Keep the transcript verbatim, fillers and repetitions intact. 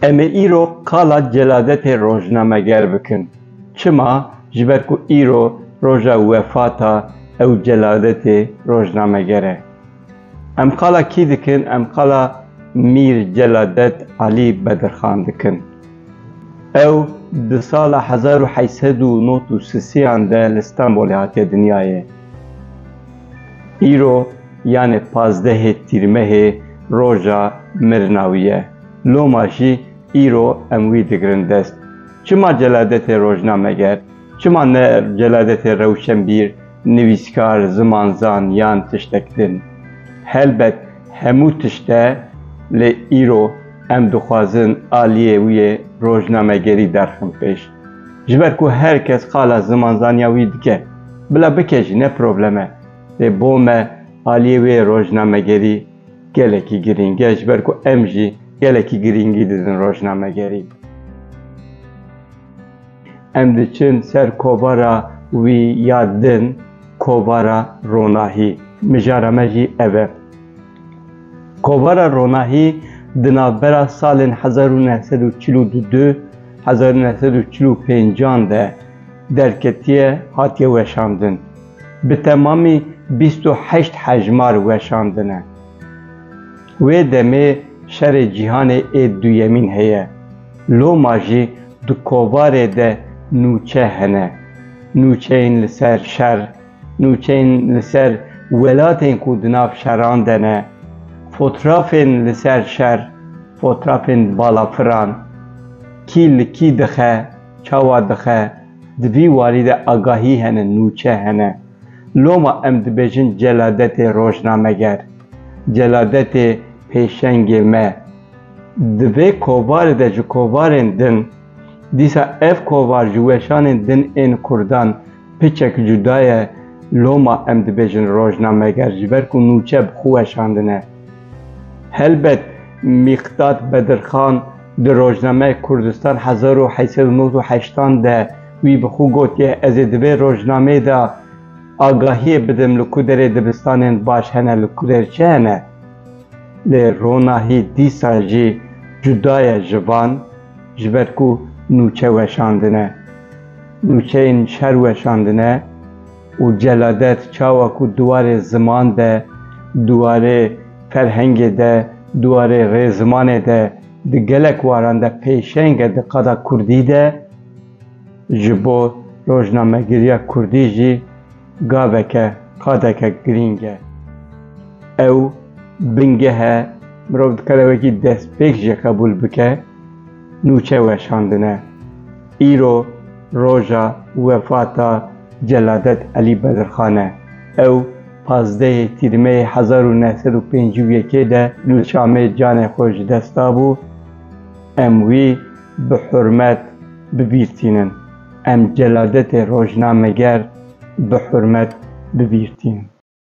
Em ê îro qala celadetê rojnameger bikin. Çima? Ji ber ku îro roja wefata ew celadetê rojnameger e. Em qala kî dikin? Em qala Mîr Celadet Alî Bedirxan dikin. Ew di sala hezar û heyt sed û nod û sisiyan de li Stenbolê hatiye dinyayê. Îro, yanê pazdehê Tîrmehê, roja mirina wî ye. Loma jî îro em wî digirin dest. Çima celadetê rojnameger? Çima ne celadetê rewşenbîr, nivîskar, zimanzan yan tiştek din? Helbet hemû tişt e, lê îro em dixwazin aliyê wî yê rojnamegerî derxin pêş. Ji ber ku her kes qala zimanzaniya wî dike, bila bike jî ne problem e. Lê bo me aliyê wê rojnamegerî gelekî girîng e, ji ber ku em jî gelekî girîngî didin rojnamegerî. Em diçin ser kovara wî ya din, kovara Ronahî. Mijara me jî ev e. Kovara Ronahî di navbera salên hezar û neh sed û çil û du, hezar û neh sed û çil û pêncan de derketiye, hatiye weşandin. Bi temamî bîst û heşt hejmar weşandine. Wê demê şerê cîhanê ê duyemîn heye. Loma jî di kovarê de nûçe hene. Nûçeyên li ser şer, nûçeyên li ser welatên ku di nav şeran de ne, fotrafên li ser şer, fotrafên balafiran, kî li kî dixe, çawa dixe, di vî warî de agahî hene, nûçe hene. Loma em dibêjin celadetê rojnameger, celadetê pêşengê me. Di vê kovarê de ji kovarên din, dîsa ev kovar ji weşanên din ên kurdan piçek cuda ye, loma em dibêjin rojnameger, ji ber ku nûçe bi xwe weşandine. Helbet Mîqdat Bedirxan di rojnameya Kurdistan hezar û heyt sed û nod û heştan de wî bi xwe gotiye, ez ê di vê rojnameyê de agahiyê bidim li ku derê dibistanên baş hene, li ku derê çi hene. Lê Ronahî dîsa jî cuda ye ji van, ji ber ku nûçe weşandine. Nûçeyên şer weşandine û celadet çawa ku di warê ziman de, di warê ferhengê de, di warê rêzimanê de, di gelek waran de pêşeng e di qada kurdî de, ji bo rojnamegeriya kurdî jî gaveke, qadeke girîng e. Ew bingeh e, mirov dikare wekî destpêk jî qebûl bike, nûçe weşandine. Îro roja wefata Celadet Elî Bedirxan e. Ew pazdehê Tîrmeyê hezar û neh sed û pêncî û yekê de li Şamê canê xwe ji dest dabû. Em wî bi hurmet bi bîr tînin. Em celadetê rojnameger bi hurmet bi bîr tînin.